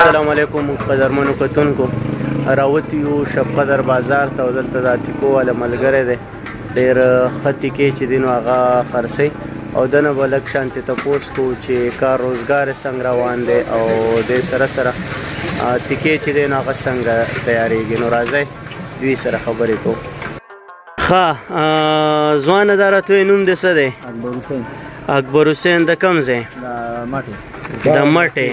السلام علیکم قدرمنو کتونکو، راوتی یو شبقدر بازار ته، او دلته د عتیقو والا ملګری دی، ډېر ښه تیکې چې دي نو هغه خرڅوي، او دنه به لږ شانتې تپوس کوو چې کار روزګار یې څنګه روان دی، او دې سره سره تیکې چې دی نو هغه څنګه تیارېږي. نو راځئ دوی سره خبرې کوو. ښه ځوانه، دا راته ووایه، نوم دې څه دی؟ اکبر حسین. اکبر حسین، د کوم ځای؟ د مټې. د مټې،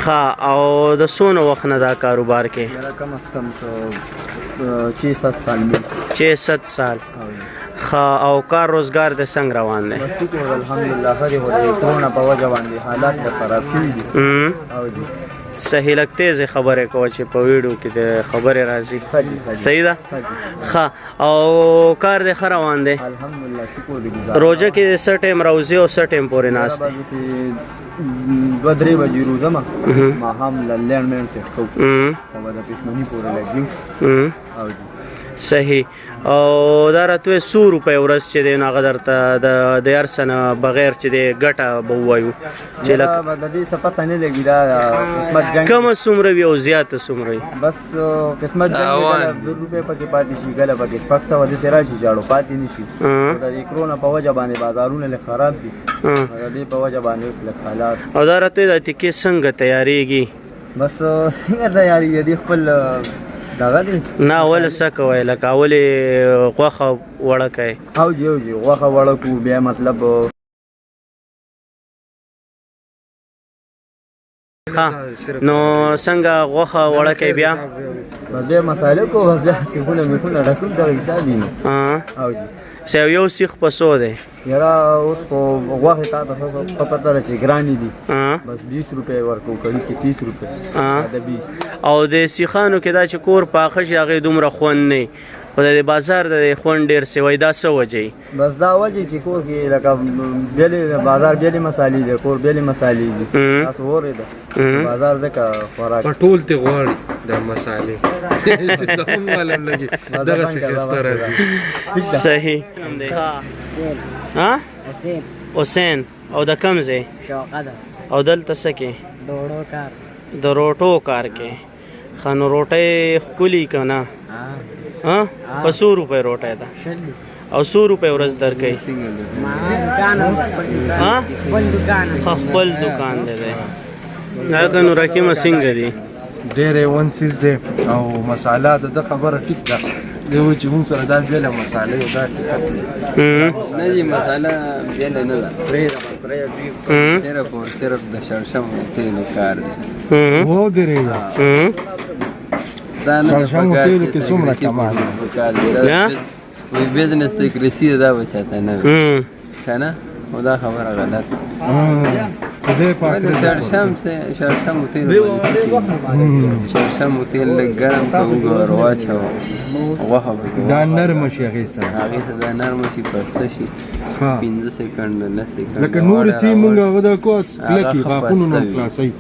ښه. او د څونه وخت نه دا کاروبار کې؟ یاره کم از کم څه 6-7 سال مې. 6-7 سال، ښه. او کار روزګار د څنګه روان دی؟ بس شکر الحمدلله، ښه دی، خو د کرونا په وجه باندې حالات لږ خراب شوي دي. او جی. صحیح، لږ تیزې خبرې کوه چې په ویډیو کې د خبرې راځي. ښه دي، ښه دي. صحیح ده؟ ښه دي. ښه، او کار دې ښه روان دی؟ الحمدلله، شکر دی، ګزاره. روژه کې د څه ټایم راوځي او څه ټایم پورې ناست دی؟ 2-3 بجې روزه ما ماښام له لینډ مین سیټ کوو او به د پښمني پورې لګي. او جی. صحیح. او دا راته ووایه، څو روپۍ ورځ چې دی نو هغه درته د هر څه نه بغیر چې دی ګټه به ووایو چې یاره به د دې څه پته نه لګي، دا قسمت جنګ. کمه څومره وي او زیاته څومره وي؟ بس قسمت جنګ دی، کله 1000 روپۍ پکې پاتې شي، کله پکې 600 داسې راشي چې اړو پاتې نه شي. خو د دې کرونا په وجه باندې بازارونه لږ خراب دي، د دې په وجه باندې اوس لږ حالات. او دا راته ووایه، دا تیکې څنګه تیاریږي؟ بس څنګه تیاریږي، دې خپل دغه دی. نه، اول څه کوئ؟ لکه اول یې غوښه وړه کوئ؟ او جی، او جی، غوښه وړه کو، بیا مطلب ښه، نو څنګه غوښه وړه کوئ بیا؟ بس بیا مسالې کو، بس بیا سیخونه میخونه ډکول، دغه حساب یې نو. او جی. سیو یو سیخ په څو دی؟ یاره اوس خو غوښې تا ته ښه پته ده چې ګرانې دي، بس 20 روپۍ ورکو، کړي کې 30 روپۍ، ساده 20. او د سیخانو کې دا چې کور پاخه شي هغې دومره خوند نه وي، خو د بازار د خوند ډېر څه وایي، دا څه وجه وي؟ بس دا وجه چې کور کې لکه بېلې بازار بېلې مسالې دي، کور بېلې مسالې دي، تاسو اورېده بازار ځکه خوراک په ټول ته غواړي دا مسالې چې زموږ معلوم لګي دغسې ښایسته راځي. صحیح. ها، حسین. حسین، او د کوم ځای؟ شوقه ده. او دلته څه کې؟ د وړو کار. د روټو کار کې. ښه، نو روټۍ ښکلي که نه؟ ها، په څو روپۍ روټۍ ده؟ 20. او څو روپۍ ورځ درکوي؟ ما دکان، ها؟ خپل دکان. ښه، خپل دکان دی دی. هغه نو رقیمه څنګه دي؟ ډېر ون څیز دی او مساله د ده خبره ټیک ده، دی وایي چې موږ سره دا بېله مساله یو، دا حقیقت دی. نه جی، مساله بېله نه ده، صرف او صرف د شړشم او تیلو کار دی. ودرېږه. دا نه ده شړشمو پکار تیلو چې کې څومره سیګریټي کمال دی. پکار دی. نه؟ وی بزنس سیکریسي دا به چاته نه وي که نه، خو دا خبره غلط. خدای پاک. ولې شړشم شړشم تیل باندې څه کېږي؟ شړشم تیل لږ ګرم که اوږه ور واچوه، غوښه پکې دا نرمه شي هغې سره، هغې سره دا نرمه شي، پسته شي. ښه. 5 سیکنډه، 10 سیکنډه لکه نورې چې مونږ هغه د کو کلکې هغه ښه غاښونو نه پسته وي. خلاصوي.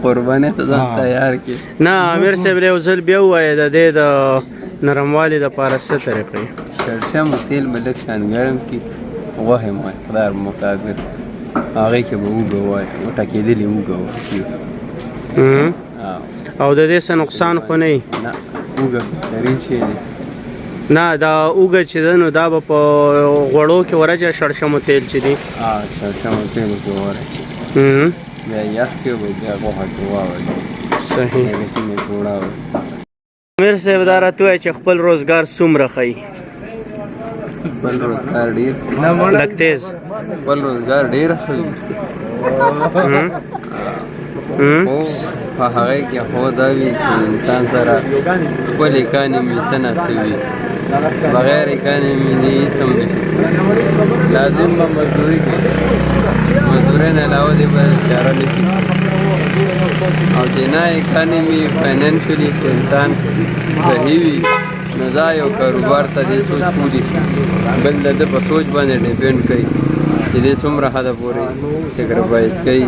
قربانۍ ته ځان تیار کړي. نه، امیر صاحب یو ځل بیا ووایه، د دې د نرموالي دپاره څه طریقې؟ شړشم تیل به لږ شان ګرم کړي، غوښې مقدار مطابق هغې کې به اوږه وای ټکېدلې اوږه ورکړي. او د دې څه نقصان خو نه وي؟ نه، اوږه بهترین شی دی. نه، دا اوږه چې ده نو دا به په غوړو کې ورچه شړشمو تیل چې دي؟ شړشمو تیلو کې ورچي، بیا یخ کې به بیا غوښه کې واوړي. صحیح. لکه څنګه چې وړاوړي. امیر صاحب، دا راته ووایه چې خپل روزګار څومره ښیي؟ خپل روزګار ډېر لږ تیز. خپل روزګار ډېر ښه وي، خو په هغې کې خو دا وي چې انسان سره خپل اکانومي څه نا څه وي، بغیر اکانومي دې هېڅ هم نه شي کولی، لازم به مزدوري کوي، مزدورۍ نه علاوه دې به چاره نه شي. او چې نه اکانومي فاینانشلی چې انسان صحیح وي نو دا یو کاروبار ته دې سوچ کولی شي. بل د ده په سوچ باندې ډیپینډ کوي چې دې څومره حده پورې سکریفایس کوي.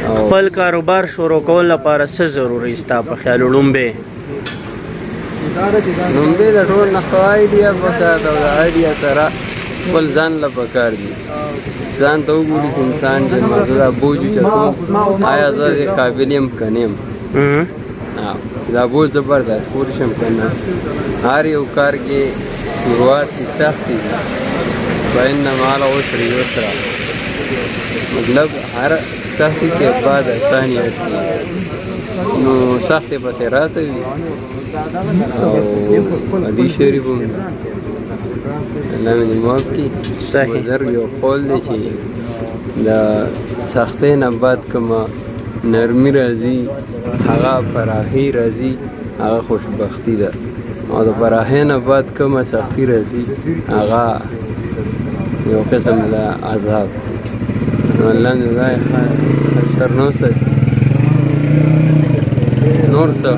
او خپل کاروبار شروع کول لپاره څه ضروري ستا په خیال؟ ړومبی لومړی د ټول نه ښه آیډیا پکار ده، او د آیډیا سره خپل ځان له پکار دي. ځان ته وګوري چې انسان چې ما زه دا بوج اوچتوم، آیا زه دې قابل یم که نه یم، چې دا بوج زه برداشت کولی شم که نه. هر یو کار کې شروعات یې سختې دي، فإن مع العسر یسرا، مطلب هر سختي کې بعد اساني آتی، نو سختې پسې راته وي. او حدیث شریف هم الله مې دې معاف کړي، صحیح. بزرګ یو قول دی چې د سختۍ نه بعد کومه نرمي راځي هغه فراخي راځي، هغه خوشبختي ده، او د فراخۍ نه بعد کومه سختي راځي هغه یو قسم له عذاب دی. نو الله دې خدای شر نه وساتي. نور څه؟